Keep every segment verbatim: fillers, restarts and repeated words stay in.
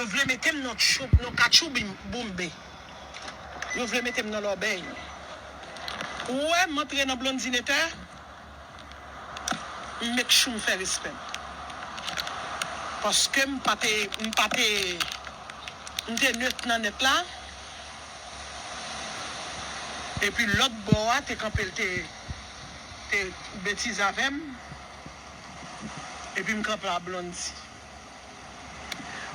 Yo vle mete m nan tchou, nan katchou bim- boumbe. Yo vle mete m nan lòbèy. Ou wè, m antre nan Blondinetè, m make sure m fè respè m. Paske m pa te, m pa te, m te nèt nan nèt la. Epi lòt bò a te kanpe, l te, te betize avè m. Epi m kanpe a Blondy.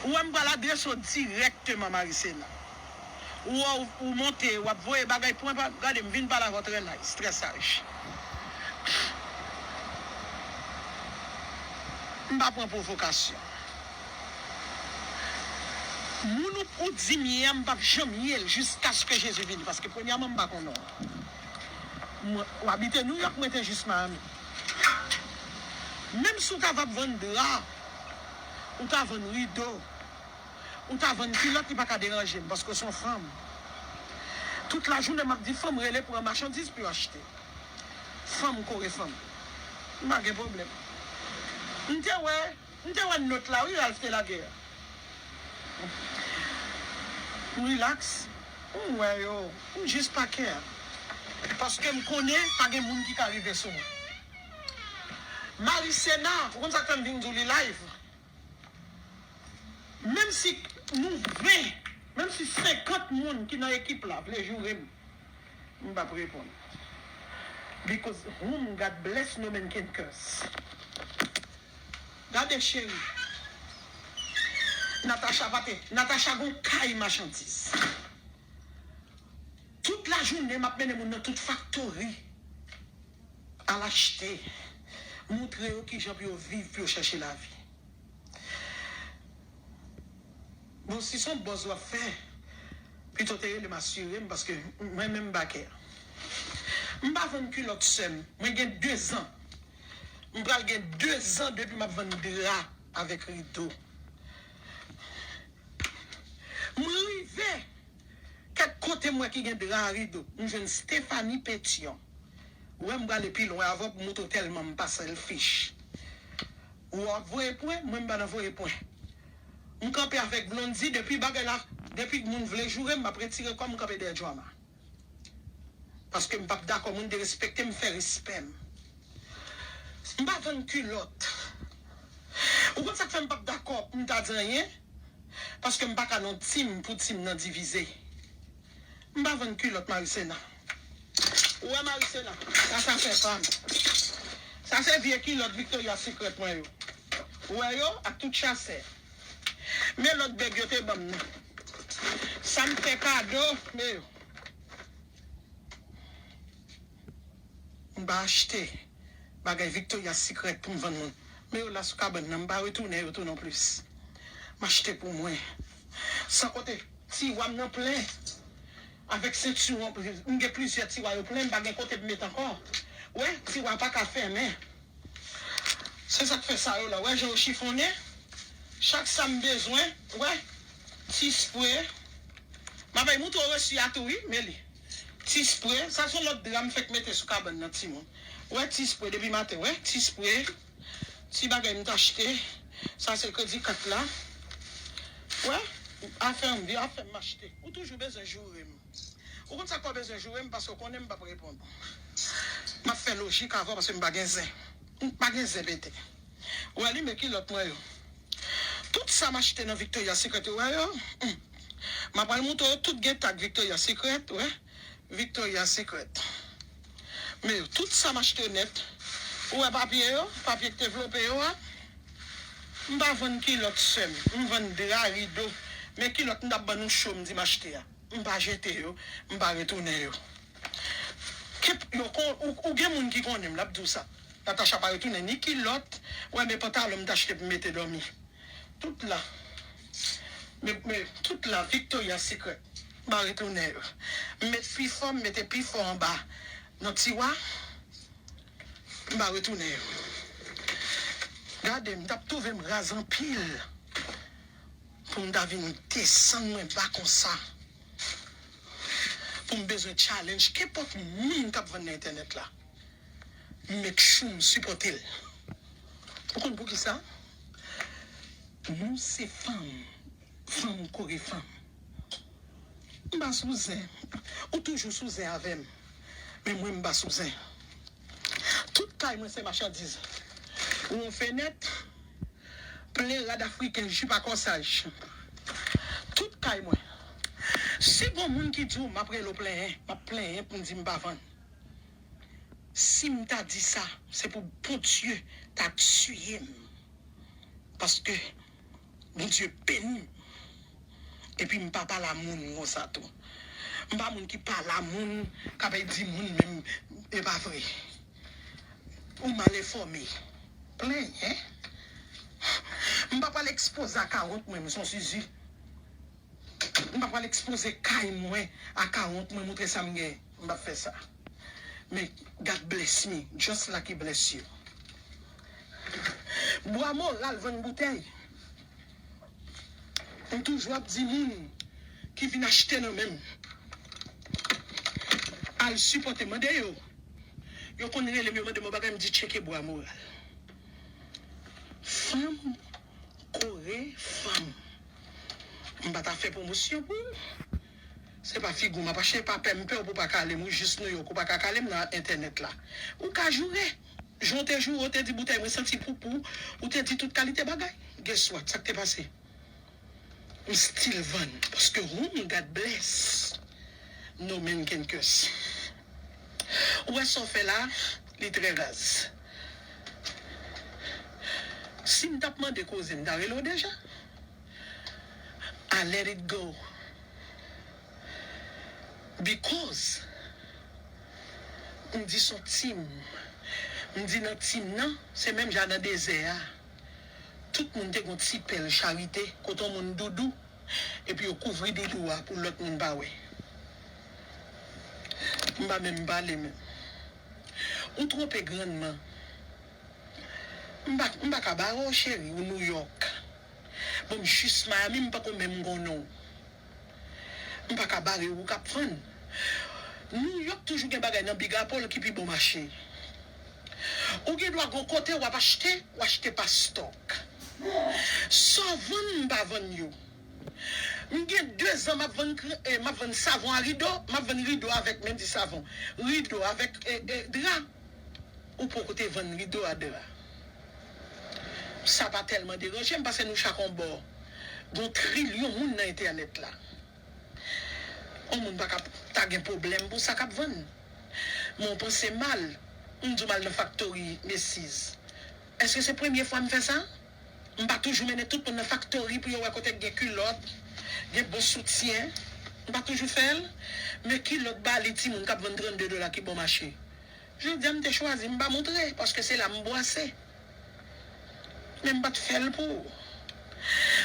Ou wè m pral adrese w dirèkteman, Marisena. Ou wè, ou, ou monte, w ap voye bagay pwen pa, gade, m vin pale avè w trè nice, trè saj. M pa pran pwovokasyon. Moun ou, ou di m ye a, m p ap janm ye l jiskaske Jezi vini, paske premyèman m pa konnen w. Mwen, w abite Nouyòk, mwen te jis Miami. Menm si w ta va vann dra, ou ta vann rido, ou ta vann kilòt, li pa ka deranje m, paske w se yon fanm. Tout lajounen m ap di fanm rele pran machandiz pou yo achte. Fanm kore fanm. M pa gen pwoblèm. M te wè, m te wè nòt la, wi, Ralph te lage a. M rilaks. M wè yo. M jis pa kè. Paske m konnen pa gen moun ki ka rive sou mwen. Marisena, ou konn sa k fè m vin di w li live? Menm si nou ven, menm si senkant moun ki nan ekip la vle joure m, m p ap reponn. Because whom God bless, no man can curse. Gade cheri. Natacha pa te, Natacha gon kay machandiz. Tout lajounen m ap mennen moun nan tout faktori. Al achte. Montre yo kijan pou yo viv, pou yo chèche lavi. Bon, si se yon buzz w ap fè, pito te rele m asire m, paske mwen menm m pa kè. M pa vann kilòt sè m. Mwen gen dezan. M pral gen dezan depi m ap vann dra avèk rido. M rive kèk kote m wè ki gen dra a rido. M jwenn Stephanie Pétion. Ou wè m prale pi lwen avè w pou montre w tèlman m pa selfish. Ou ap voye pwen, mwen m pa nan voye pwen. M kanpe avèk Blondy depi bagay la, depi moun vle joure m, m ap retire kò m, m kanpe dèyè Drama. Paske m p ap dakò moun derespekte m, fè respè m. M pa vann kilòt. Ou konn sa k fè m p ap dakò pou m ta di anyen? Paske m pa ka nan yon team pou team nan divize. M pa vann kilòt, Marisena. Ou wè Marisena, sa, sa fè pa m. Sa se vye kilòt Victoria's Secret mwen yo. Ou wè yo ak tout chasè. Men lòt bèg yo te ban m nan. Sa m fè kado, men yo. M pa achte bagay Victoria's Secret pou m vann moun. Men yo la sou kabann nan, m pa retounen yo tou non plis. M achte pou mwen. San konte, tiwa m nan plen. Avèk sentiwon, m gen plizyè tiwa yo plen, m pa gen kote pou m met ankò. Wè, tiwa pa ka fèmen. Se sa k fè sa yo la. Wè jan yo chifonnen. Chak sa m bezwen, wè. Ti spre. M ap bay moutre w resi a tou, wi, men li. Ti spre. Sa se yon lòt dra m fèk mete sou kabann nan, timoun. Wè ti spre depi maten, wè. Ti spre. Ti bagay m t achte. Sa se kredi kat la. Wè. Afè m, vye afè m achte. Ou toujou bezwen joure m. Ou konn sa k fè w bezwen joure m, paske w konnen m p ap reponn. M ap fè lojik avè w paske m pa gen zen. M pa gen zen pete. Ou wè li, men kilòt mwen yo. Tout sa m achte nan Victoria's Secret, ou wè yo? Hmm. M ap pral montre w tout gen tag Victoria's Secret, wè. Victoria's Secret. Men yo, tout sa m achte nèt. Ou wè papye yo? Papye ki te vlope yo a? M pa vann kilòt sè m. M vann dra, rido. Men kilòt m t ap ban nou cho m di m achte a. M pa jete yo, m pa retounen yo. Kep, yo kon, ou, ou gen moun ki konnen m, l ap di w sa. Natacha pa retounen ni kilòt, wè men pantalon m t achte pou m mete dòmi. Tout la. Men, men, tout la, Victoria's Secret. M pa retounen yo. M met pi fò, m mete pi fò anba. Nan tiwa, m pa retounen yo. Gade, m t ap twouve m raz anpil. Pou m ta vin desann mwen ba konsa. Pou m bezwen challenge kenpòt moun k ap vann nan entènèt la. M make sure m sipòte l. Ou konn poukisa? Nou se fanm. Fanm kore fanm. M pa sou zen. Ou toujou sou zen avè m. Men mwen, m pa sou zen. Tout kay mwen se machandiz. Yon fenèt, plen rad afriken, jip a kòsaj. Tout kay mwen. Si gon moun ki di w m ap rele w plenyen, m ap plenyen pou m di m pa vann. Si m ta di sa, se pou Bondye ta tiye m. Paske Bondye beni m. Epi m pa pale a moun konsa tou. M pa moun ki pale a moun, k ap di moun menm, e pa vre. Ou mal enfòme. Plenyen. M pa pral ekspoze akawont mwen, m se yon sizi. M pa pral ekspoze kay mwen, akawont mwen, montre sa m gen. M p ap fè sa. Men, God bless me, just like he bless you. Bwa moral vann boutèy. M toujou ap di moun ki vin achte nan men m, al sipòte, mande yo. Yo konn rele m, yo mande m yon bagay, m di tcheke bwa moral. Fanm kore fanm. M pa ta fè pwomosyon pou ou. Se pa figi w m ap achte, pa pè m pè w pou pa kale m, ou jis Nouyòk, ou pa ka kale m nan entènèt la. Ou ka joure. Jan w te joure, w te di boutèy mwen santi poupou, ou te di tout kalite bagay. Guess what? Sa k te pase? M still vann. Paske whom God bless, no man can curse. Ou wè sa w fè la, li trè raz. Si m t ap mande koze, m ta rele w deja. I let it go. Because m di s on tim. M di nan tim nan, se menm jan nan dezè a. Tout moun te gon ti pèl charite, kote yon moun doudou, epi yo kouvri doudou a pou lòt moun pa wè. M pa menm pale menm. Ou twonpe grannman. M pa, m pa ka bare w, cheri, ou Nouyòk. Bon, m jis Miami, m pako menm konnen w. M pa ka bare ou k ap vann. Nouyòk toujou gen bagay nan Big Apple ki pi bon mache. Ou gen dwa gon kote w ap achte, w achte pa stòk. Sa w vann, m pa vann yo. M gen dezan m ap vann kre-, eh, m ap vann savon a rido, m ap vann rido avèk, men m di savon, rido avèk, eh, eh, dra. Ou poko te vann rido a, dra. Sa pa tèlman deranje m, paske nou chak on bò. Gon trilyon moun nan entènèt la. On moun pa ka ta gen pwoblèm pou sa k ap vann. Men w panse mal, m di w m al nan faktori Macy's. Èske se premye fwa m fè sa? M pa toujou mennen tout moun nan faktori pou yo wè kote k gen kilòt, gen bon soutyen. M pa toujou fè l. Men kilòt bali timoun k ap vann trannde dola ki bon mache. Jodi a, m te chwazi, m pa montre, paske se la m bwase. Men m pa t fè l pou ou.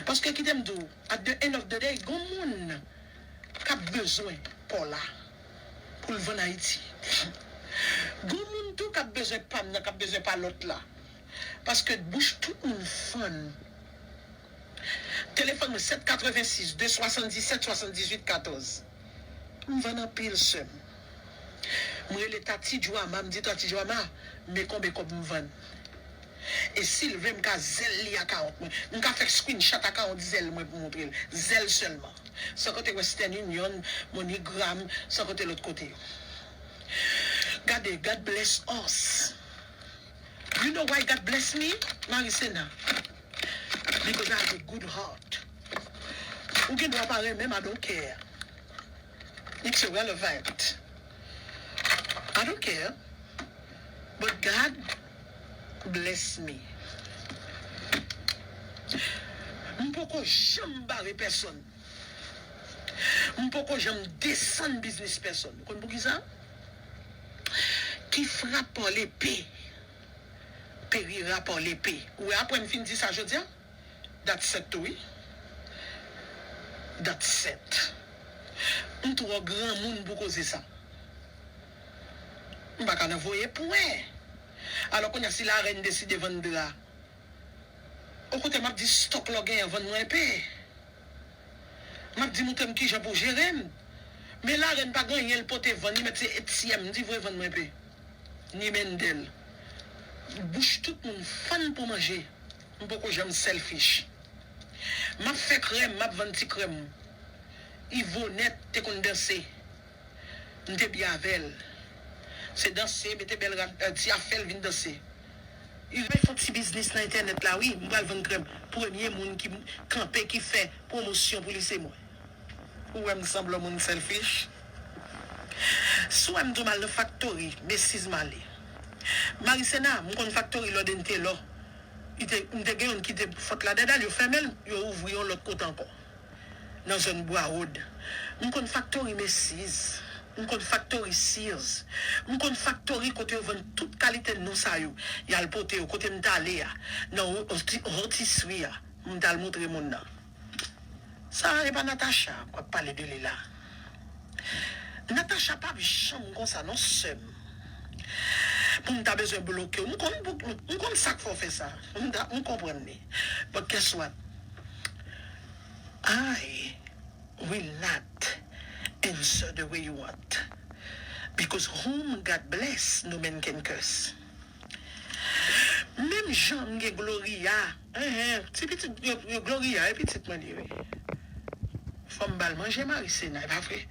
Paske kite m di w, at the end of the day, gon moun k ap bezwen pa w la pou l vann Ayiti. Gon moun tou k ap bezwen pa m nan, k ap bezwen pa lòt la. Paske bouch tout moun fann. Telefòn mwen, sèt katrevensis, de swasanndisèt, swasanndizuit, katòz. M vann anpil, sè m. M rele Tati Joama, m di Tati Joama, men konbe kòb m vann. E si l vle, m ka zèl li akawont mwen. M ka fè screenshot akawont zèl mwen pou montre l. Zèl sèlman. San konte Western Union, MoneyGram, san konte lòt kote yo. Gade, God bless us. You know why God bless me, Marisena? Because I have a good heart. Ou gen dwa pa renmen m, I don't care. It's irrelevant. I don't care. But God bless me. M poko janm bare pèsonn. M poko janm desann biznis pèsonn. Ou konn poukisa? Qui frappe par l'épée périra par l'épée. Ou wè, apre m fin di sa jodi a, that's it tou, wi. That's it. M twò granmoun pou koze sa. M pa ka nan voye pwen. Alò, kounye a, si larèn deside vann dra, o kote m ap di stòk lè w genyen, vann mwen enpe. M ap di, montre m kijan pou w jere m. Men larèn pa gen anyen l pote vann, li mèt se etyèm, m di vre, vann mwen enpe. Ni mendèl. Bouch tout moun fann pou manje. M poko janm selfish. M ap fè krèm, m ap vann ti krèm. Ivonèt te konn danse. M te byen avè l. Se danse, mete bèl rad, ti afè l vin danse. Ivonèt fè yon ti biznis nan entènèt la wi, m pral vann krèm. Premye moun ki kanpe, ki fè pwomosyon pou li se mwen. Ou wè m sanble yon moun selfish? Si w wè m di w m al nan faktori, Macy's m ale. Marisena, m konn faktori Lord and Taylor. Li te, m te gen youn ki te fòt la, dèdal yo fèmen l, yo ouvri yon lòt kote ankò. Nan zòn Broward. M konn faktori Macy's. M konn faktori Sears. M konn faktori kote yo vann tout kalite non sa yo. Y al pote yo kote m t ale a. Nan rotisserie a. M t al montre moun nan. Sa e pa Natacha k ap pale de li la. Natacha p ap janm konsa non sè m. Pou m ta bezwen bloke w. M konn, m konn sa k fè w fè sa. M konprann li. But guess what? I will not answer the way you want. Because whom God bless, no man can curse. Menm jan m gen Gloria, enhen, ti pitit yo, yo Gloria, e pitit mwen li ye wi. Fò m ba l manje Marisena, e pa vre?